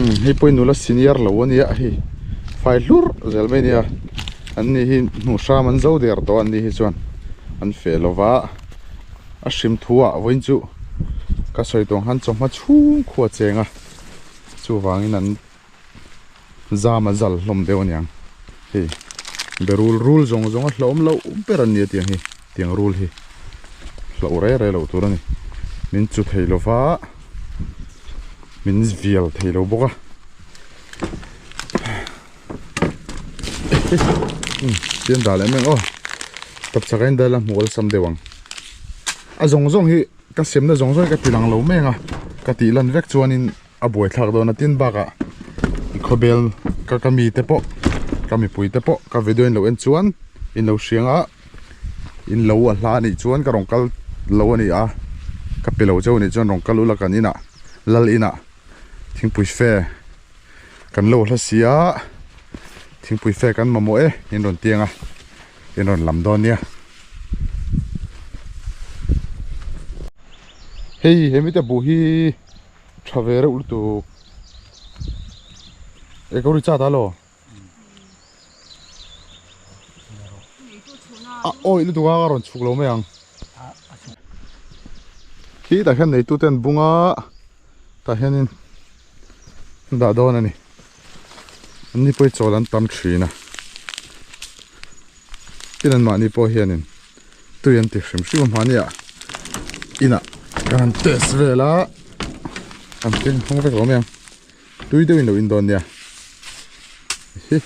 Hei pawh hi nula senior lo a nia hei fai hlur zel mai a nia an ni hi hnuh hram an zo der tawh a an ni hi chuan an feh lo va a hrim thu ah vawiin chu ka sawi tawh ang khan chawhma chhung khu a cheng a chuvangin an zam a zal hlawm deuh a niang hei berul rul zawng zawng a hlauhawm loh ber an ni a tiang hi tiang rul hi hlauh rei rei loh tur a ni min chu thei lo va min vial thei lo bawk a tian dah leh mai ang aw tapchhak a in dal a hmuh awlsam deuh ang a zawng zawng hi ka semna zawng zawng hi ka ti lang lo mai ang a ka tih lan vek chuanin. A buaithlak dawn a tin bakah i khawbel ka ka mi te pawh ka mipui te pawh ka video in lo en chuan in lo hriang a in lo a hla anih chuan ka rawn kal lo a ni a ka pe lo cheu anih chuan rawn kal ula kan inah lal inah thingpui fe kan lo hla si a thingpui fe kan mamawh e in rawn tiang a in rawn lam dawn nia. Hei he mite buh hi. Tha ve reuh lutuk. E ko ri chat alo. A awi lutuk a ka rawn chhuk lo mai ang. Khi tah hian neitu te an bung a tah hianin an dah dawn a ni. An ni pawh hi chawl an tam thin a. Tin an mahni pawh hianin tui an ti hrim hrim a hmani ah inah kan han test vel a an keng hmang vek lo mai ang tui deuhin lo in dawn nia hi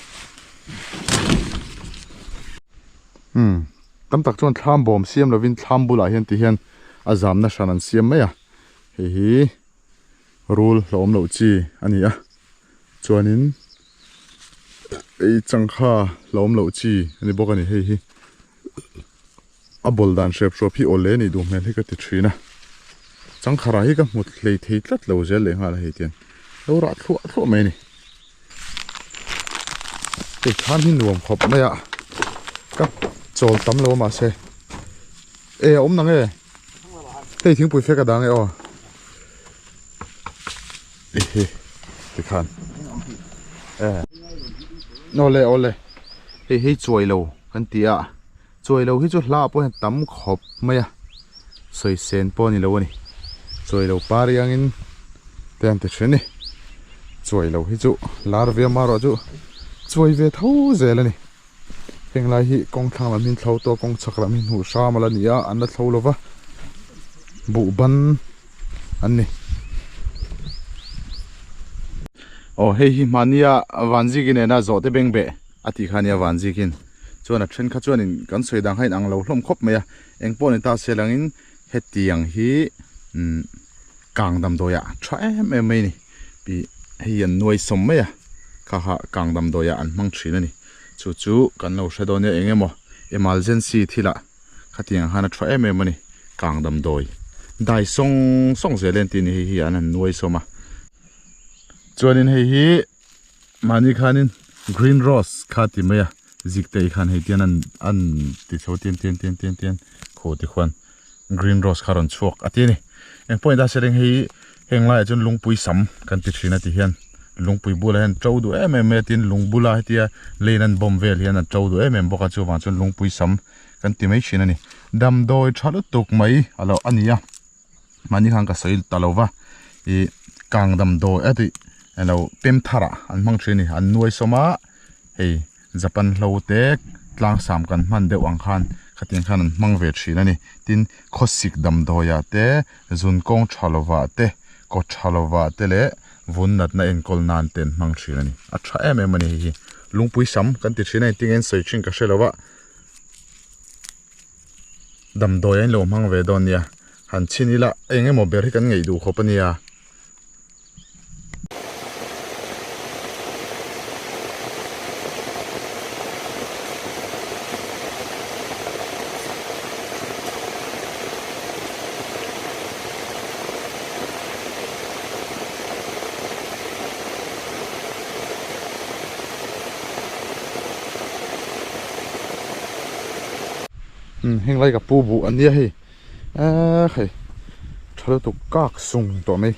umm tam tak chuan thlam bawm siam lovin thlam bulah hian ti hian a zamna hran an siam mai a hei hi rul hlauhawm loh chi a ni a chuanin ei changkha hlauhawm loh chi a ni bawk a ni hei hi. A bawl dan hrep hruap hi awle a nih duh hmel hi ka ti thin a, changkhara hi ka hmu hlei thei tlat lo zel leh nghal a hei tian lo rah thluah thluah mai a ni. Hei khan hi nuam khawp mai a, ka chawl tam lo a mahse e a awm nang e, hei thingpui fek a dang e aw ehe tikhan e awle awle hei hei chuai lo. Kan ti a, chuai lo hi chu hla pawh hian tam khawp mai a, sawi sen pawh a ni lo a ni. Chuai lo par iangin te an ti thin a ni. Chuai lo hi chu lar ve ama erawh chu chuai ve tho zel a ni. Heng lai hi kawng thlang lam hi an thlo tawh a, kawng chhak lam hi hnuh hram a la ni a, an la thlo lo va, buh ban an ni. Aw hei hi hmahnia Vanziki nena zawhte beng beh. A tih kha nia Vanzikin chuan a then kha chuanin kan sawi dang kha in ang lo hlawm khawp mai a, eng pawh ni ta se langin hetiang hi umm kang damdawi ah tha em em mai a ni ih hei an nuai sawm mai a kha kha kang damdawi ah an hmang thin a ni chu chu kan lo hre dawn nia eng emaw emergency thil ah khatiang khan a tha em em a ni kang damdawi dai sawng sawng zel en tih a ni hei hi an han nuai sawm a chuanin hei hi. Mahni khanin green rose kha ti mai a zik te khan hei tian an an ti chho tian tian tian tian tian khaw ti khuan green rose kha rawn chhuak a ti a ni eng pawh in ta se reng hei heng laiah chuan lungpui sam kan ti thin a ti hian lungpui bulah hian to duh em em mai a tin lung bula hetia lane an bawm vel hian an to duh em em bawk a chuvang chuan lungpui sam kan ti mai thin a ni damdawi tha lutuk mai a lo a ni a. Mahni khan ka sawi ta lo va, ih kang damdawi a tih elo pem thar ah an hmang thin a ni, an nuai sawm a, hei Japan hlo te tlang sam kan hman deuh ang khan khatiang khan an hmang ve thin a ni, tin khawsik damdawi ah te zun kawng tha lo vah te kaw tha lo vah te leh vun natna enkawl nan te an hmang thin a ni, a tha em em a ni hei hi lungpui sam kan ti thin a ni tinge an sawi thin ka hre lo va. Damdawi a inlo hmang ve dawn nia, han chhin ila eng emaw ber hi kan ngaih duh khawp a nia. Heng lai ka pu buh an nia hei eee hei tha lutuk kak sung tawh mai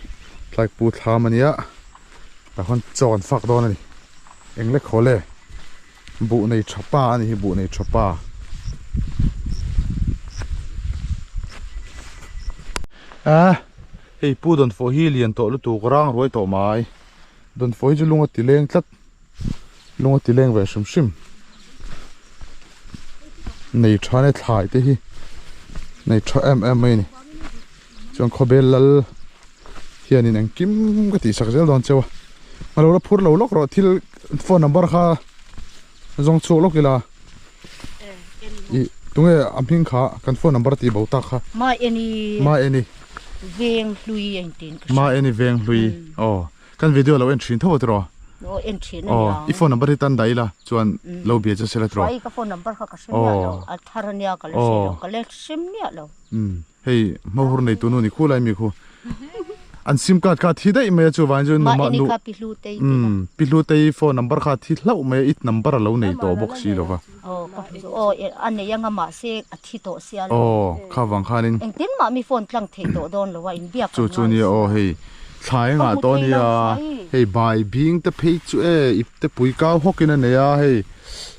tlai pu thlam a nia Tah khuan chaw an fak dawn a ni. Eng le khaw le buh nei tha pa a ni hi buh nei tha pa. A hei pu dawnfawh hi lian tawh lutuk rang ruai tawh mai. Dawnfawh hi chu lung a ti leng tlat lung a ti leng ve hrim hrim. Nei tha nia thlai te hi nei tha em em mai a ni. Chuan khawbel lal hianin engkim ka tih sak zel dawn cheu a a lo la phur lo lawk rawh thil phone number kha zawng chhuak lawk ila ih tunge a hming kha kan phone number tih bo tak kha Ma eni Ma eni veng hlui a intin ka hria Ma eni veng hlui aw Kan video lo en thin tho tiraw? Aw en thin a nia. Aw i phone number hi tan dah ila chuan lo bia che sela tiraw? Hruai ka phone number kha ka hre miah lo a thar a nia ka la hre lo ka la hre miah lo. Umm hei hmahur nei tu nu ni khu lai mi khu an sim card kha a thi daih mai a chuvangin chuan Ma eni kha pi hlu tei tih umm pi hlu tei phone number kha a thi hlauh mai a it number a lo nei tawh bawk si lo va. Aw ka aw a nei anga mahse a thi tawh sia lo. Aw kha vang khanin. Engtin mah mi phone tlang theih tawh dawn lo a inbiak Chu chu nia aw hei thlai a ngah tawh ania hei bai bing te phei chu e ip te pui kau hawk in a nei a hei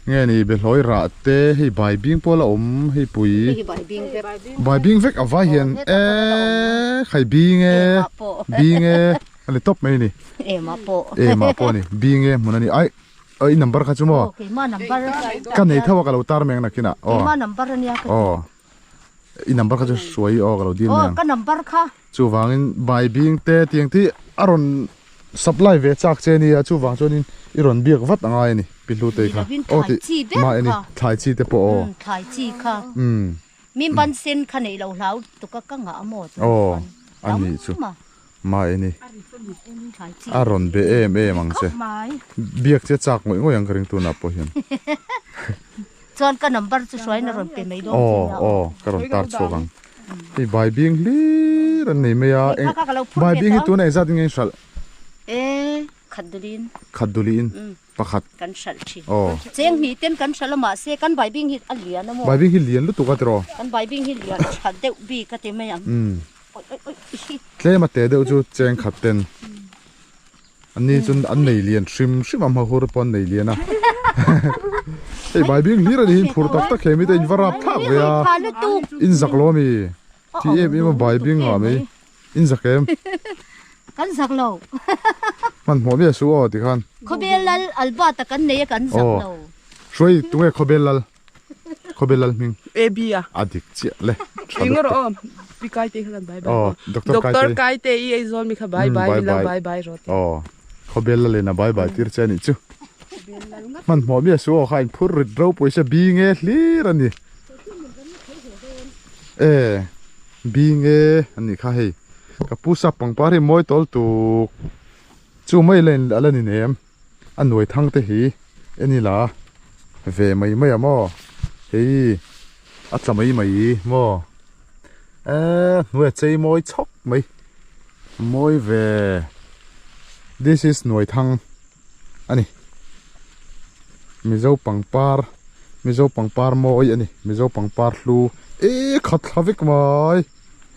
nge ni behlawi rah te hei bai bing pawh la awm hei pui bai bing vek a vai hian e khai bing e bing e a ni tawp mai a ni ema pawh a ni bing e hmun a ni ai. Oi number kha chu maw? Aw keimah number. Ka nei tho a ka lo tar meng nakinah. Aw. Keimah number ania ka ti. Aw. I number kha chu hruai aw ka lo dil mai ang. Aw ka number kha. Chuvangin bai bing te tiang te a rawn supply ve chak che ania chuvang chuanin i rawn biak vat a ngai a ni pi hlu te kha. Aw ti mah eni thlai chi te pawh aw. Thlai chi kha. Min ban sen kha neih lo hlau tuk a ka ngah maw tih chuan. Aw a nih chu. Mai ni. A rawn be em em ang che. Biak che chak ngawih ngawih ang ka ring tunah pawh hian. Chuan ka number chu hruaiin a rawn pe mai dawn che nia. Aw aw ka rawn tar chhuak ang. Hei bai bing hlir an nei mai a. Bai bing hi tunah engzat in nge in hralh? E khat duliin. Khat duliin pakhat. Kan hralh thin. Aw. Cheng hnih ten kan hralh a mahse kan bai bing hi a lian a maw? Bai bing hi lian lutuk a tiraw? Kan bai bing hi lian tha deuh bik a ti mai ang. Tlem a teh deuh chu cheng khat ten an ni chuan an nei lian hrim hrim a hmahur pawh an nei lian a hei bai bing hlir a ni hi in phur tak tak he mite in va rap thlak ve a in zak lo ami ti em em a bai bing ah mai in zak em kan zak lo hmanhmawh miah suh aw tikhan khawbel lal albert a kan nei a kan zak lo hruai tunge khawbel lal Khawbel lal hming. AB a. A dik chiah le. Tha lutuk. Ingor aw Pi Kaite kha kan bye bye. Aw Doctor Kaite. Doctor Kaite i ei zawn mi kha bye bye mi lo bye bye rawh ti. Aw Khawbel lal in a bye bye tir che anih chu. Hmanhmawh mi a su aw kha in phur rit ropui se bi nge hlir a ni. E bi nge anih kha hei. Ka pu sap pangpar hi mawi tawl tuk. Chu mai la in ala ni nem. A nuai thang te hi en ila ve mai mai a maw hei a tla mai mai maw eee hnuai a chei mawi chhawk mai mawi ve this is nuai thang a ni mizo pangpar mizo pangpar mawi a ni mizo pangpar hlu eee khat thla vek mai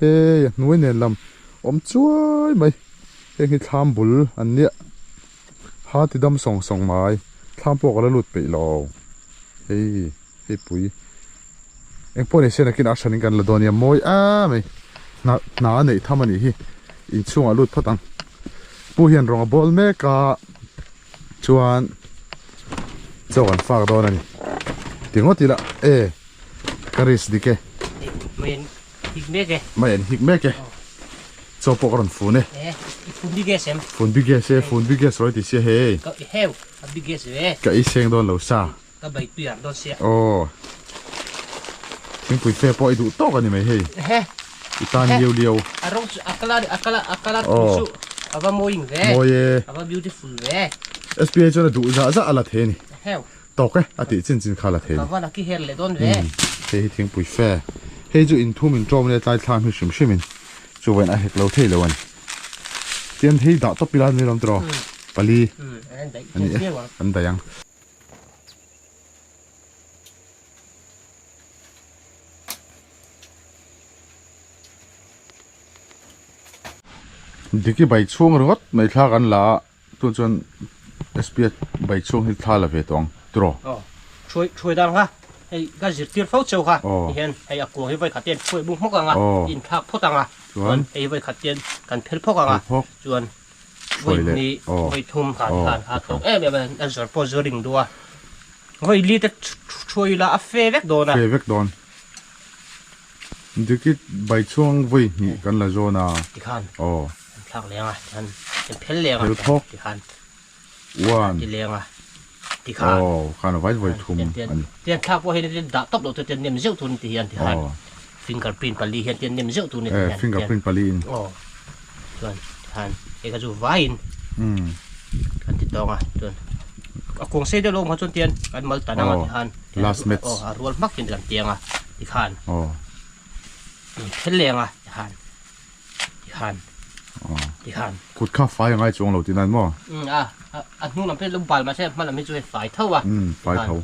hei a hnuai nen lam awm chuai mai heng hi thlam bul an nia. Ha ti dam sawng sawng mai, thlam pawh ka la lut peih lo. Hei, hei pui. Eng pawh ni se nakin a hran in kan la dawn nia mawi a mai. Hna hna a neih tham a nih hi. Inchhungah lut phawt ang. Pu hian rawng a bawl mek a, chuan chaw kan fak dawn a ni. Ti ngawt ila e ka risk dik e. Mai an hik mek e. Mai an hik mek e. Chaw pawh ka rawn fun e. E, i fun big gas em? Fun big gas e, fun big gas rawi ti sia hei. Ka i heu, a big gas ve. Ka i seng dawn lo sa. Ka bai tui ar dawn sia. Aw. Thingpui fe pawh i duh tawk a ni mai hei. Ehe. I tan liau liau. A rawng chu a colour a colour a colour tu chu a va mawi ve. Mawi e. A va beautiful ve. SPA chuan a duh zah zah a la thei a ni. Heu. Tawk e, a tih chin chin kha la thei ni. Ka va la ki her leh dawn ve. Hei hi thingpui fe. Hei chu inthum inṭawm ania tlai thlam hi hrim hrim in chuvain a hek lo thei lo a ni. Tian hei dah tawp ila ni lawm tiraw? Pali a ni e, an daih ang. Diki bai chhung ringawt mai thla kan la a. Naktuk chuan SPF bai chhung hi thla la ve tawh ang tiraw? Aw, thuai thuai dang kha hei ka zirtir fo cheu kha tihian hei a kuang hi vawi khat hian thuai bung hmawk ang a, inthlak phawt ang a, chuan hei vawi khat hian kan phel phawk ang a, chuan vawi hnih vawi thum khan khan a tawk em em a, a zawr pawh zawr ring duh a, vawi li te thuai ila a fe vek dawn a. Fe vek dawn. Dikit bai chhuang vawi hnih kan la zawn a. Tikhan. Aw. An thlak leng a tikhan an phel leng a Phel phawk. tikhan One. Ti leng a tikhan. Aw khan a vai vawi thum a ni. Tian thlak pawh hian tian dah tawp loh te tian nem zeuh tur ni ti hian tikhan fingerprint pali hian tian nem zeuh tur ni ti hian. Eh fingerprint pali in. Aw chuan tikhan hei kha chu vaiin kan ti tawng a chuan a kawng sei deuh lo awm kha chuan tian kan mal tan ang a tikhan. Last match. Aw a rual hmak hian kan tiang a tikhan. Aw. Phel leng a tikhan. Tikhan. Tikhan. Kut kha fai a ngai chuang lo tih nan maw? Umm a, a hnung lam pawh lo bal mahse hma lam hi chu hei fai tho a. Umm fai tho.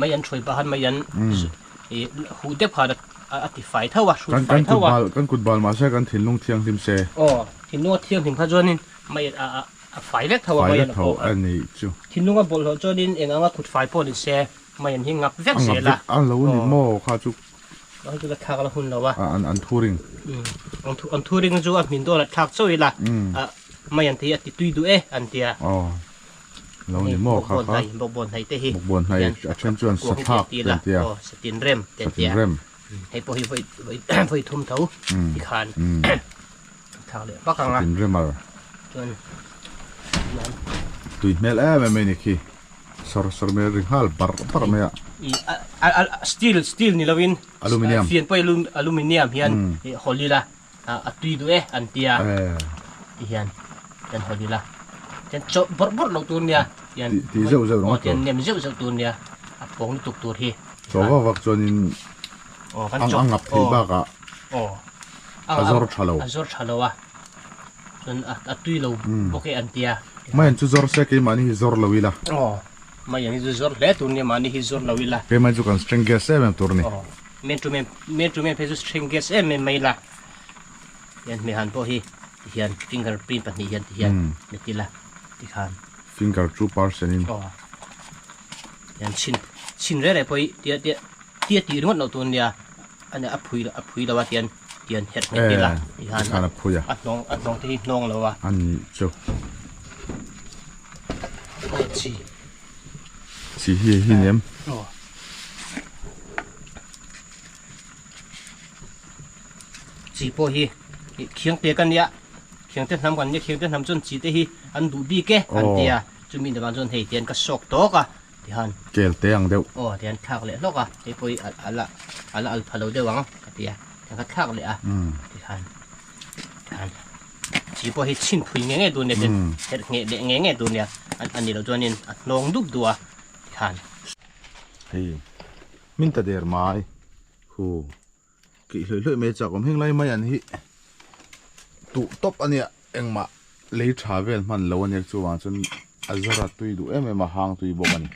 Mai an hruai pah khan mai an i huh deuh khan a ti fai tho a, hrut fai tho a. Kan kut bal mahse kan thinlung thianghlim se. Aw, thinlung a thianghlim kha chuanin mai a a fai vek tho a. Fai vek tho a ni chu. Thinlung a bawlhhlawh chuanin eng anga kut fai pawh ni se mai an hi ngap vek zel a. A ngap vek a lo ni maw kha chu. Hei chu ka thlak la hun lo a. An thuring. An thuring chu a hmin dawn a thlak chauh ila. Mai an ti a ti tui duh e an tia. Aw. Lo ni maw kha kha. Bawkbawn hnai te hi. Bawkbawn hnai a then chuan sathlak te an tia. Aw satin rem te an tia. Satin rem. Hei pawh hi vawi vawi thum tho ti khan. Thlak leh vak ang a. Satin remar. Chuan Tui hmel em em mai ni khi. Sawr sawr mai ri nghal bar bar mai a. I a steel steel ni lovin Aluminium. Fian pawh aluminium hian i hawl ila a tui duh e an tia. Ti hian kan hawl ila. Tian chawlh bawrh bawrh loh tur nia. Tian Ti zeuh zeuh ringawt tur. Tian nem zeuh zeuh tur nia. A pawng lutuk tur hi. Chaw vak vak chuanin ang ngap theih bakah a zawr tha lo. A zawr tha lo a. Chuan a tui lo bawk e an tia. Maian chu zawr se keimahni hi zawr lo ila. Aw, maian hi chu zawr hle tur nia mahni hi zawr lo ila. Keimahni chu kan string gas em em tur a ni. Aw, men to men, men to men phei chu string gas em em mai ila. Hian hmeihan pawh hi tihian finger print pahnih hian tihian met ila tikhan. Finger two percent in. Aw, hian chhin chhin reng reng pawh hi tia tia tia tih ringawt loh tur nia. Ani a phui a phui lo a tian tian herh nghet ila ti khan a phui a a hnawng a hnawng te hi hnawng lo a ani chu chi chi hi hi nem aw chi pawh hi khiang te kan nia khiang te hnam kan nia khiang te hnam chuan chi te hi an duh bik e an tia chumi dangah chuan hei tian ka sawk tawk a Tihan. Kel te ang deuh. Aw tihan thlak leh hlawk a, hei pawh hi a la a la al pha lo deuh ang ka ti a, tihan ka thlak leh a tihan tihan chi pawh hi chhin phui nge nge tur nia tin herh ngheh leh nge nge tur nia a ni loh chuanin a hnawng dup duh a tihan. Hei min ta der mai hu kih hlawih hlawih mai chak awm heng lai mai an hi tuh tawp a nia engmah lei tha vel hman lo a nia chuvang chuan a zara tui duh em em a hang tui bawk a ni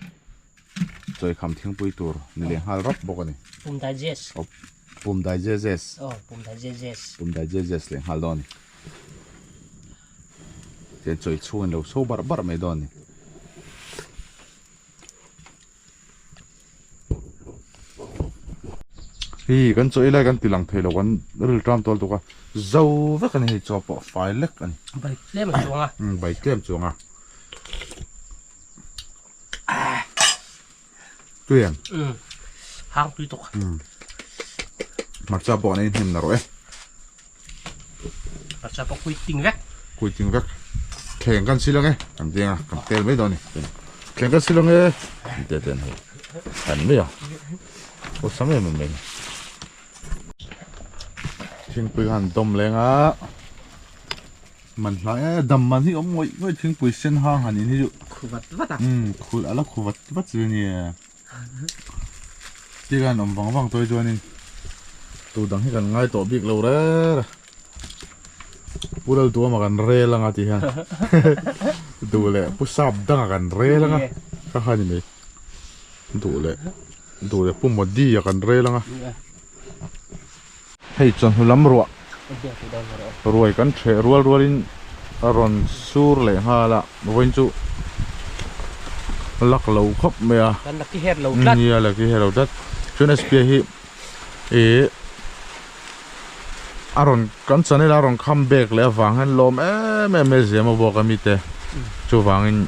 chawikham thingpui tur ni leh nghal rap bawk a ni pum digest aw pum digest aw pum digest pum digest leh nghal dawn a ni tian chawi chhungin lo so barh barh mai dawn a ni. Hei kan chaw ei lai kan ti lang thei lo kan ril ṭam tawl tuk a zo vek a ni hei chaw pawh fai lek a ni. Bai tlem a chuang a. Umm bai tlem chuang a. Tui em? Umm hang tui tuk. Umm hmarcha pawh an ei hnem na rawh e. Hmarcha pawh kui ting vek. Kui ting vek. Thleng kan sil ang e. Kan deng a, kan tel mai dawn a ni. Thleng kan sil ang e. Te ten hei. Kan mai a. Aw sam em em mai. Thingpui khan dawm leng a. Man hlai e, dam man hi awm ngawih ngawih thingpui sen hang han in hi chu. Khu vat vat a. Umm, khu ala khu vat vat chu a ni e. Ti khan awm vang vang tawi chuanin tu dang hi kan ngai tawh bik lo rêr a, Pu Laltuama kan rêl anga ti hian duh leh Pu Sap danga kan rêl anga kha kha ni mai duh leh duh leh Pu Modi a kan rêl anga hei chawhnu lam ruah ruai kan ṭheh rual rualin. A rawn sur leh nghal a vawiin chu luck lo khawp mai a. Kan lucky her lo tlat. Nia lucky her lo tlat. Chuan SPA hi ih a rawn kan channel a rawn come back leh avang hian lawm em em mai zia maw bawk a mite chuvangin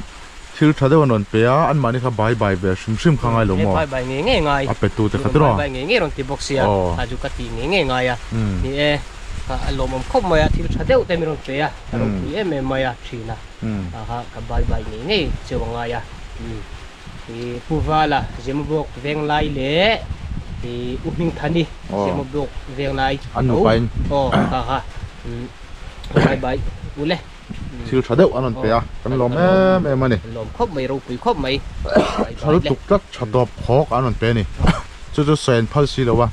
thil tha deuh an rawn pe a anmahni kha bye bye ve hrim hrim kha ngai lo maw bye bye ngei ngei ngai a pe tu te kha tiraw bye bye ngei ngei rawn ti bawk sia a chu ka ti ngei ngei ngai a ni e a lawmawm khawp mai a thil tha deuh te min rawn pe a ka ropui em em mai a thin a aha ka bye bye ngei ngei cheu a ngai a. I Pu Vala Zemabawk Venglai leh i U Hmingthani Zemabawk Venglai An nupa in. Aw kha kha bye bye u le. Thil tha deuh an rawn pe a, kan lawm em em a ni. Kan lawm khawp mai, ropui khawp mai. Tha lutuk tlat, tha tawp khawk an rawn pe a ni. Chu chu sawi an phal si lo a,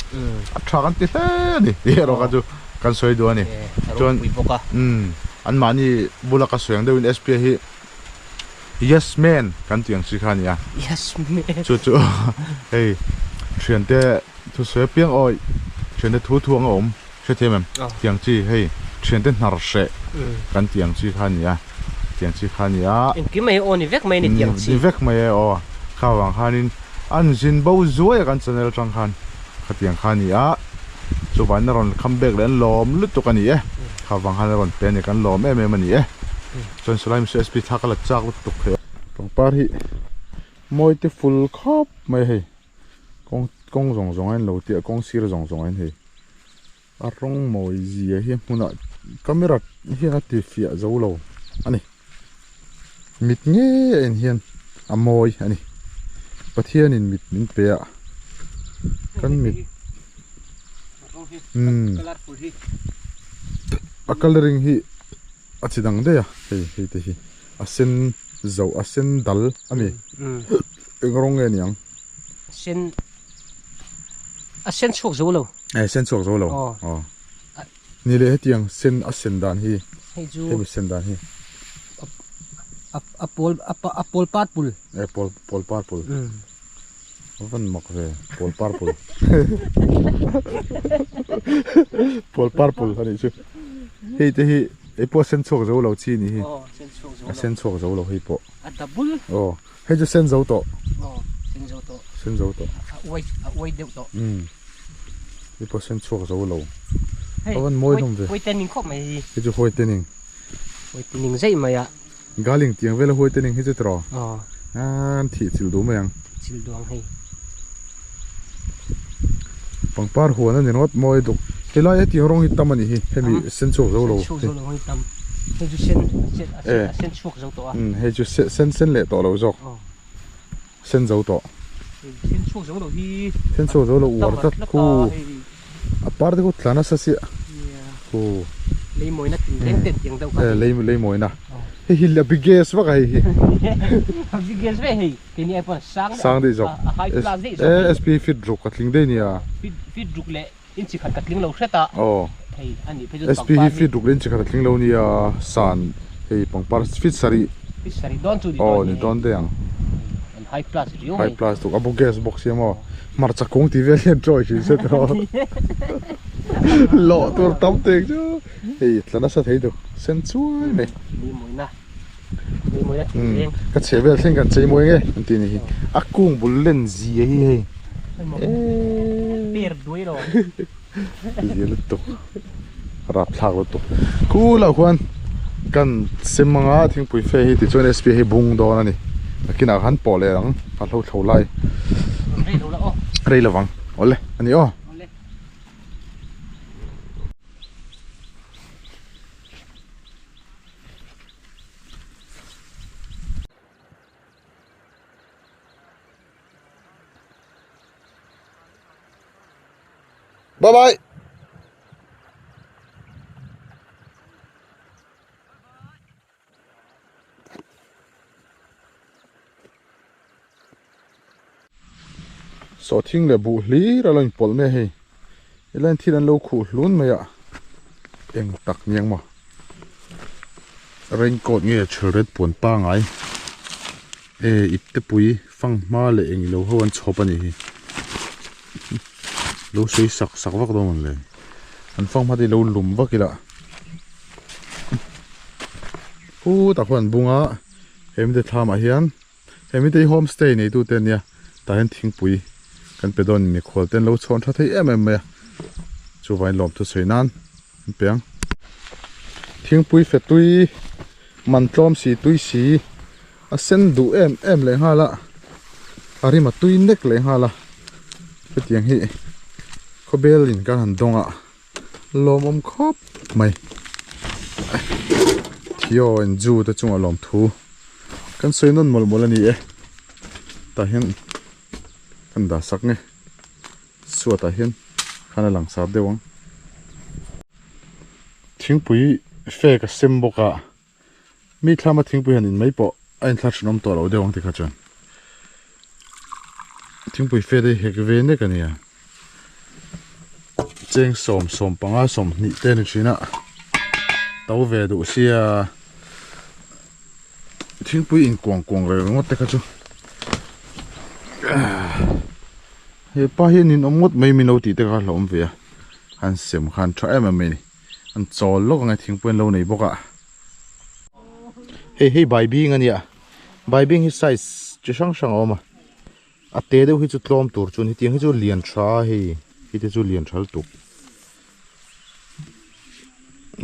a tha kan ti hle a ni tih erawh kha chu kan sawi duh a ni. Chuan ropui bawk a. Anmahni bula ka sawi ang deuhin SPA hi Yes man kan tih ang chi kha a ni a. Yes man. Chu chu hei thiante thusawi apiang awi thiante thu thu ang a awm hrethiam em? Tih ang chi hei thiante hnar hreh kan tih ang chi kha a ni a. Tih ang chi kha a ni a. Engkim mai aw ni vek mai a ni tih ang chi. Ni vek mai e aw. Kha vang khanin an zin bo zuai a kan channel atang khan khatiang kha a ni a. Chuvangin a rawn come back leh an lawm lutuk a ni e. Kha vang khan a rawn pe a ni kan lawm em em a ni e. Chuan silai mihring SP thla ka la chak lutuk thei a. Pangpar hi mawi te ful khawp mai hei kawng kawng zawng zawng a inlo tih a kawng sir zawng zawng a in hei a rawng mawi zia hi hmunah camera hian a ti fiah zo lo a ni mit ngei a en hian a mawi a ni Pathianin mit min pe a kan mit umm a colouring hi. A chi dang daih a, hei hei te hi a sen zo a sen dal a ni. Eng rawng nge niang? Sen a sen chhuak zo lo. E sen chhuak zo lo. Aw. Ni leh hetiang sen a sen dan hi. Hei chu hemi sen dan hi. A pawl a pawl purple. E pawl pawl purple. A van mak ve pawl purple. Pawl purple a nih chu. Hei te hi hei pawh a sen chhuak zo lo chi ni hi. A sen chhuak zo lo hei pawh. A double. Aw hei chu sen zo tawh. Aw sen zo tawh. Sen zo tawh. A uai a uai deuh tawh. Umm hei pawh sen chhuak zo lo. A van mawi hlawm ve. Huai tening khawp mai hi. Hei chu huai tening. Huai tening zeih mai a. Galing tiang vela huai te ning hi chu tiraw? Aw. An thih chilh duh mai ang. Chilh duh ang hei. Pangpar huan a ni ringawt mawi duk. Helai hetiang rawng hi tam a nih hi. Hemi sen chhuak zo lo. Sen chhuak zo lo hi tam. Hei chu sen a sen chhuak zo tawh a. Hei chu sen sen leh tawh lo zawk. Sen zo tawh. Sen chhuak zo lo hi. Sen chhuak zo lo uar tlat khu. A par te khu tla nasa chiah. Khu. Lei mawina tin reng ten tiang deuh kha. Lei lei mawina. Hei hi a biggest vak a hei hi. A biggest ve hei. Keini ai pawn sang sang daih zawk. A high class daih zawk. Eh SP fit ruk a tling daih nia. Fit fit ruk leh in chi khat ka tling lo hret a. Aw. Hei a nih phei chu SP hi fit ruk leh in chi khat a tling lo nia san hei pangpar fit sarih. Fit sarih dawn chu ni dawn. Aw ni dawn daih ang. An high class riau mai. High class tuk a bu gas bawk sia maw. Hmarcha kung tih vel hian chawi thin se tawh. Lawh tur tam tek chu. Hei tla nasa thei deuh sen chuai mai. Ni mawina. Ni mawina thing reng. Ka chhe vel thleng kan chei mawi nge an ti ni hi. A kung bul len zia hi hei. Per duai lo. Zia lutuk. Rapthlak lutuk. Khu lah khuan kan sem anga thingpui fe hi tichuan SP hi bung dawn a ni. Nakinah khan pawh leh ang a hlo thlo lai. Rei lo la aw. Rei lovang. Awle a ni aw. Awle. Bye bye. Sawhthing leh buh hlir a lo inpawlh mai a hei helaiin thil an lo khuh hlun mai a eng tak ni ang maw raincoat nge chhelret puan pangai e ip te pui fanghma leh eng ilo ho an chhawp a nih hi lo sawi sak sak vak dawn le an fanghma te hi lo lum vak ila. Khutah khuan an bung a, he mite thlamah hian he mite hi home stay neitu te ania tah hian thingpui kan pe dawn mikhual te an lo chhawn tha thei em em mai a chuvangin lawmthu sawi nan an pe ang. Thingpui fe tui man tlawm si tui si a sen duh em em leh nghal a a rim a tui nek leh nghal a hetiang hi khawbel in kan han dawng a lawmawm khawp mai Theo and Ju te chungah lawmthu kan sawi nawn mawlh mawlh a ni e tah hian kan dah sak nge chhuatah hian khan a langsar deuh ang thingpui fek a sem bawk a mi thlama thingpui han in mai pawh a inthla thenawm tawh lo deuh ang tikha chuan thingpui fe te hi hek ve nek a nia cheng sawm sawm panga sawmhnih te a ni thin a to ve duh sia thingpui in kuang kuang reng ringawt te kha chu hepa hi a ninawm ngawt mai min lo tih te kha a hlauhawm ve a an sem khan tha em em mai a ni an chawl lawk ang e thingpui an lo nei bawk a hei hei baibing a nia baibing hi size chi hrang hrang a awm a a te deuh hi chu tlawm tur chu a ni hetiang hi chu lian tha a hei hei te chu lian tha lutuk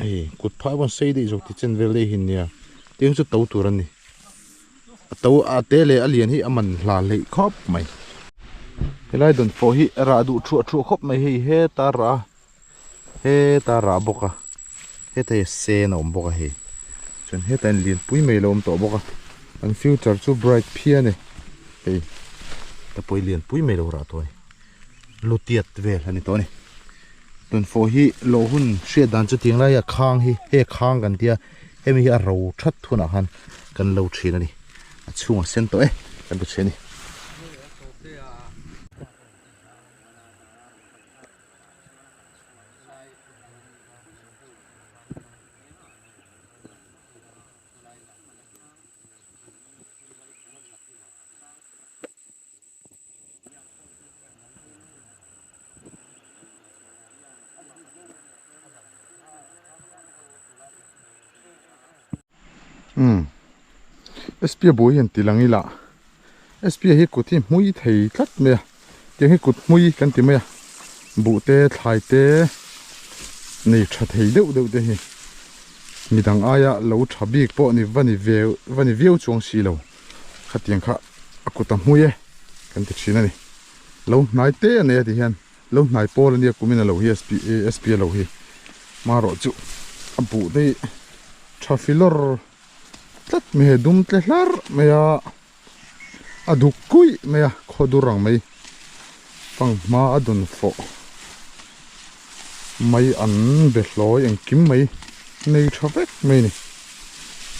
hei kut phah pawh an sei daih zawk ti chen vel daih hi nia tiang chu to tur a ni a to a te leh a lian hi a man hla hleih khawp mai helai dawn fawh hi rah duh thuah thuah khawp mai hei heta rah a heta rah bawk a heta hi a sen a awm bawk a hei chuan hetah hian lianpui mai a lo awm tawh bawk a an future chu bright phian e hei ta pawh hi lianpui mai a lo rah tawh a ni lutiat vel a ni tawh a ni tunfawh hi lawh hun hriat dan chu tiang lai a khang hi hei a khang kan tia hemi hi a ro that hunah khan kan lo thin a ni a chhungah sen tawh e kan ti thin a ni. Umm SP a buai hian ti lang ila SP hi kut hi hmui thei tlat mai a tiang hi kut hmui kan ti mai a buh te thlai te nei tha thei deuh deuh te hi midang aia lo tha bik pawh ni va ni ve va ni viau chuang si lo khatiang kha a kut a hmui e kan ti thin a ni lo hnai te a nei a ti hian lo hnai pawl a nia kumin a lo hi SP a lo hi marawh chu a buh te hi tha filawr tlat mai hei dum tle hlarh mai a a duk kuih mai a khaw dur ang mai fanghma a dun fawh mai an be hlawi engkim mai nei tha vek mai a ni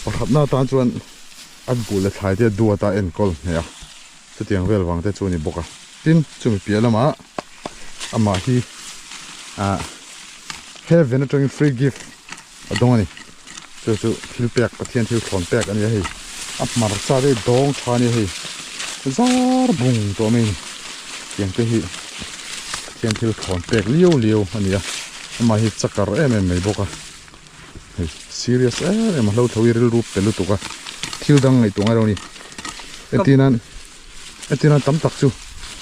pakhatna atan chuan a buh leh thlai te a duat a enkawl hneh a chutiang vel vang te chu a ni bawk a tin chumi piah lamah amah hi ah heaven atangin free gift a dawng a ni chu chu thil pek Pathian thil thlawn pek a ni a hei a hmarcha te hi dawng tha a ni a hei zar bung tawh mai a ni tiang te hi Pathian thil thlawn pek liau liau a ni a amah hi chakar em em mai bawk a hei serious em em a hlo tho hi rilru pe lutuk a thil dang ngaihtuah ngai lo a ni entirnan entirnan tam tak chu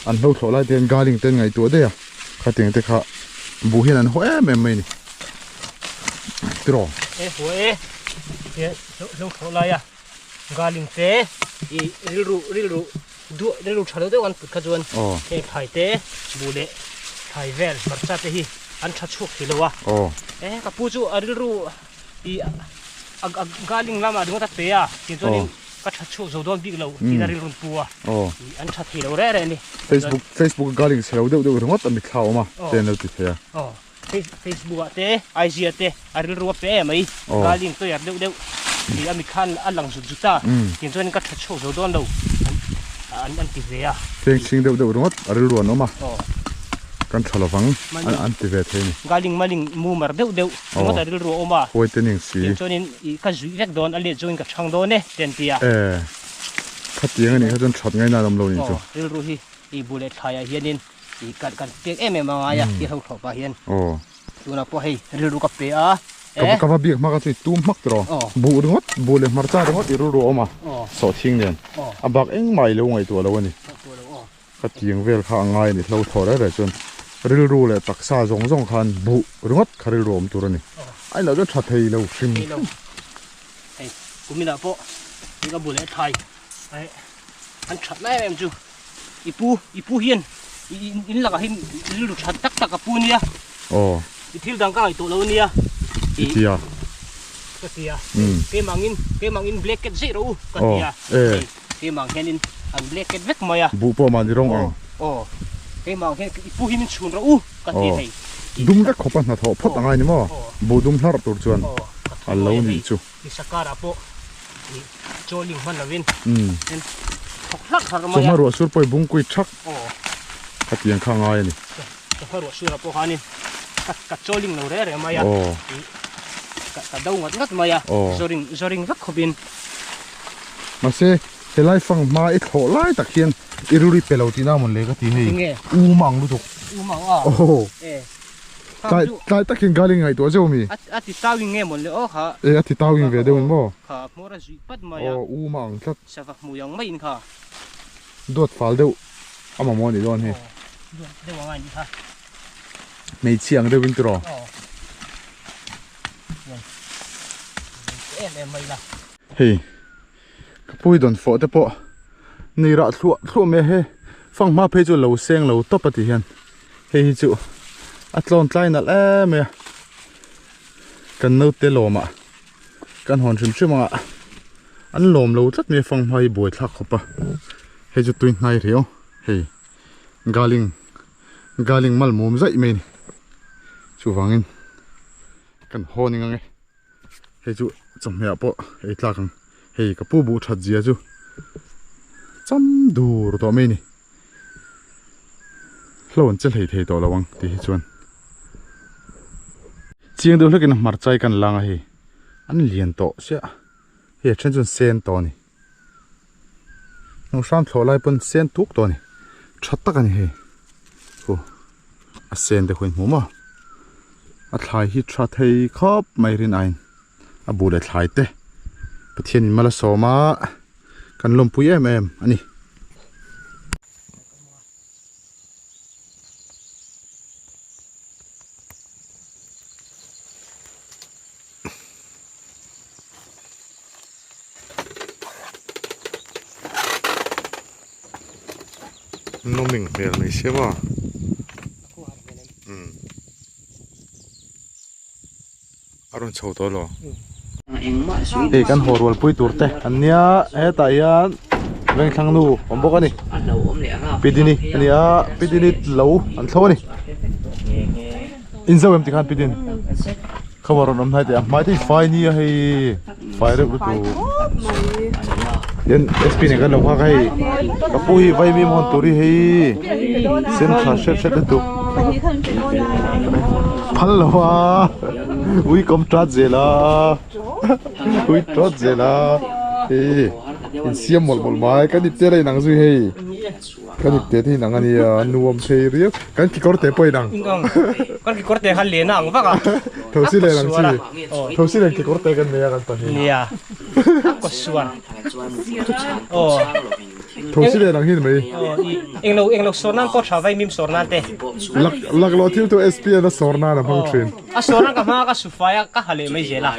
an hlo thlawh lai te hian garling te an ngaihtuah daih a khatiang te kha buh hian an haw em em mai a ni. Tiraw? E haw e he hlo thlawh lai a galing te i rilru rilru duah rilru tha deuh deuh an put kha chuan heng thlai te buh leh thlai vel hmarcha te hi an tha chhuak thei lo a e ka pu chu a rilru i a galing lamah ringawt a pe a tin chuanin ka tha chhuak zo dawn bik lo tiin a rilru an pu a an tha thei lo reh reh a ni. Facebook Facebook a galing chhe lo deuh deuh ringawt a mitthla a awm a te an lo ti thei a. Facebook ah te IG ah te a rilru a pe em mai galing toyar deuh deuh tih a mikhan a lang zut zut a tin chuan ka tha chhuak zo dawn lo an an ti ve a. Feng chhing deuh deuh ringawt a rilru an awm a kan tha lovang an ti ve thei a ni. Galing maling mu mar deuh deuh ringawt a rilru a awm a Huai te ning si. Tin chuanin i ka zuih vek dawn a let zawngin ka chhang dawn e te an ti a. E khatiang a nih kha chuan that ngaina an awm lo nih chu. Rilru hi i bu leh thlaiah hianin Ih kan kan pek em em a ngai a hi ho thlawh pah hian tunah pawh hei rilru ka pe a Ka va biak hma kha chu i tum hmak tiraw? Buh ringawt, buh leh hmarcha ringawt i rilru a awm a, sawhthing nen. A bak engmah i lo ngaihtuah lo a ni. Ka tiang vel kha a ngai a ni, hlo thaw reng reng chuan rilru leh taksa zawng zawng khan buh ringawt kha rilru a awm tur a ni. A inah chuan tha thei lo hrim hrim. Hei kuminah pawh ka bu leh thai an that lai em em chu i pu i pu hian in lakah hian rilru that tak tak a pu nia. Aw. I thil dang ka ngaihtuah lo nia. I tia. Ka tia. Keimangin keimangin black cat zeih rawh u ka tia. Aw. Keimah ang hianin an black cat vek mai a. Buh pawh mahni rawng ang. Aw, keimah ang hian i pu hi min chhun rawh u ka ti thei. Dum vek khawpa hnathawh phawt a ngai ni maw? Buh dum hlarh tur chuan a lo nih chu. I sakar ah pawh i chawling hman lovin en thawk hlak hlak mai a. Chawhma ruah sur pawh i bungkui thak ka ti ang kha a ngai a ni. Chawhma ruah sur ah pawh khanin ka chawling lo reh reh mai a. Ka do ngat ngat mai a. Zawring vek khawpin. Mahse, helai fang hma i thlawh lai tak hian i ruri pe lo tihna mawn le ka ti hei. Tinge? U mang lutuk. U mang a? Aw. E. Tlai tlai tak hian galing ngaihtuah zeuh mi? A a ti tau in nge mawn le aw kha. E a ti tau in ve deuh in maw? Kha hmawr a zuih pat mai a. Aw u mang tlat. Sava hmui ang mai in kha. Duat fal deuh a mamawh a nih dawn hi. Aw duat deuh ang a nih kha. Hmeichhia ang deuh in tiraw? Aw. Em em mai la. Hei ka pui dawn fawh te pawh nei rah thluah thluah mai a he fanghma phei chu lo seng lo tawp a ti hian hei hi chu a tlawn tlai nalh em mai a kan naute lawm ah kan hawn hrim hrim anga an lawm lo tlat mai a fanghma hi buai thlak khawp a hei chu tui hnai riau hei galing galing mal mum zaih mai a ni chuvangin kan haw ning ang e. Hei chu chawhmeh ah pawh ei tlak ang hei ka pu buh that zia chu cham dur tawh mai a ni hlo an che hlei thei tawh lo ang tih hi chuan chiang deuh hlekin a hmarchai kan lang a hei an lian tawh sia hei a then chuan sen tawh a ni hnawhhram thlawh lai pawn sen tuk tawh a ni tha tak a ni hei khu a sen te khuin hmu maw a thlai hi tha thei khawp mai rin aiin a bu leh thlai te Pathian in mal a sawm a kan lawmpui em em a ni. Nawming hmel mai sia maw umm a rawn chho tawh lo hei kan haw rual pui tur te an nia hetah hian vengthlang nu awm bawk a ni pidini a ni a pidini lo an thlo a ni inzo em tikhan pidin Khaw rawn awm hnai teh a hmai te hi fai nia hei fai reuh lutuk tin sp nen kan lo nghak a hei ka pu hi vaimim hawn tur hi hei sen tha hret hret lutuk phal lo a ui kawm tat zel a ui tawt zel a hei insiam mawlh mawlh mai kan ipte la inang zui hei. Kan ipte te hi nang a nia, nuam thei riau. Kan kekawr te pawh inang. Kan kekawr te kha len a ang vak a. Thosi len ang chi. Thosi len kekawr te kan nei a kan pahnih. Nia. A kaw sual. Aw. Thosi len ang hi ni mai. Aw, i englo englo sawr nan pawh tha vai mim sawr nan te. Lak lak loh thil chu SPN a sawr nan a hmang thin. A sawr nan ka hma ka su fai a, ka ha leh mai zel a.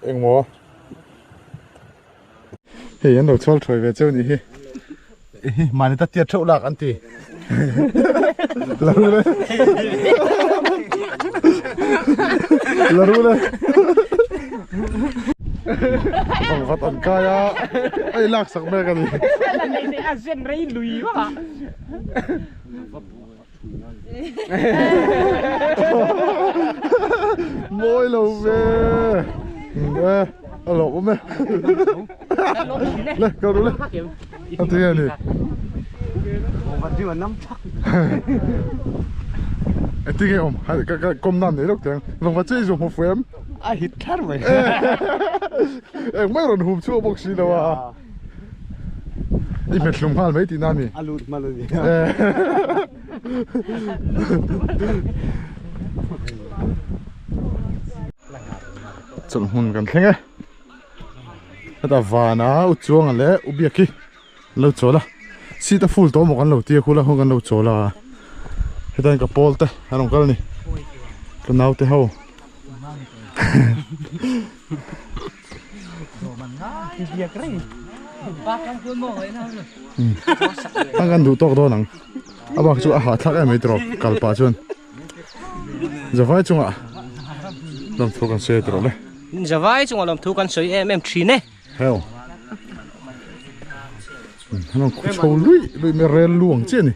Engmaw? Hei an lo chhual thuai ve cheu nih hi. Mahni ta tiat theuh lak an ti. La ru le. La ru le. Vang vat an kai a. Ai lak sak mek a ni. A zen rei lui vak a. Mawi lo ve e a lawm awm e le kal ru le a ti nge ni e ti nge awm ka ka kawm nan nei lawk teng vang va che i zu hmu fu em a hit thar mai eng mai rawn hum chhuak bawk si lo a. I hmet hlum nghal mai tihna a ni. A lut hman a ni. Chawlh hmun kan thleng e. Heta vana u chuanga leh u biak hi an lo chawl a. Seat a full tawh maw kan lo tia khula khaw kan lo chawl a. Heta in ka pawl te an rawn kal a ni. Ka naute ho. Ang kan duh tawk dawn ang. A bak chu a hahthlak em mai tawh kal pah chuan. Zavai chungah lawmthu kan sawi tawh le. Zavai chungah lawmthu kan sawi em em thin e. Heo. An khu chho lui lui mai rel lu ang chiah a ni.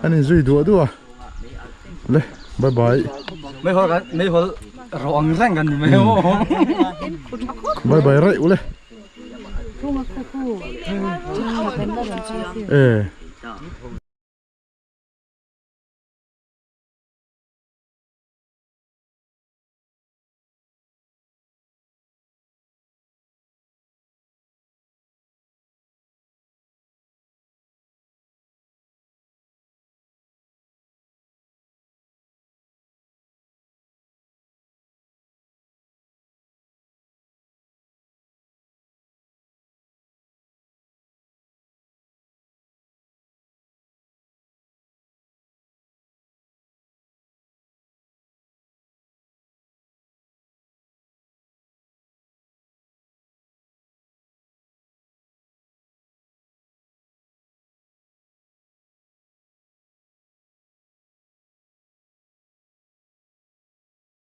An inzui duah duah a. Le bye bye. Meihawl kan meihawl ro ang reng kan ni mai aw. Bye bye raih ule. E.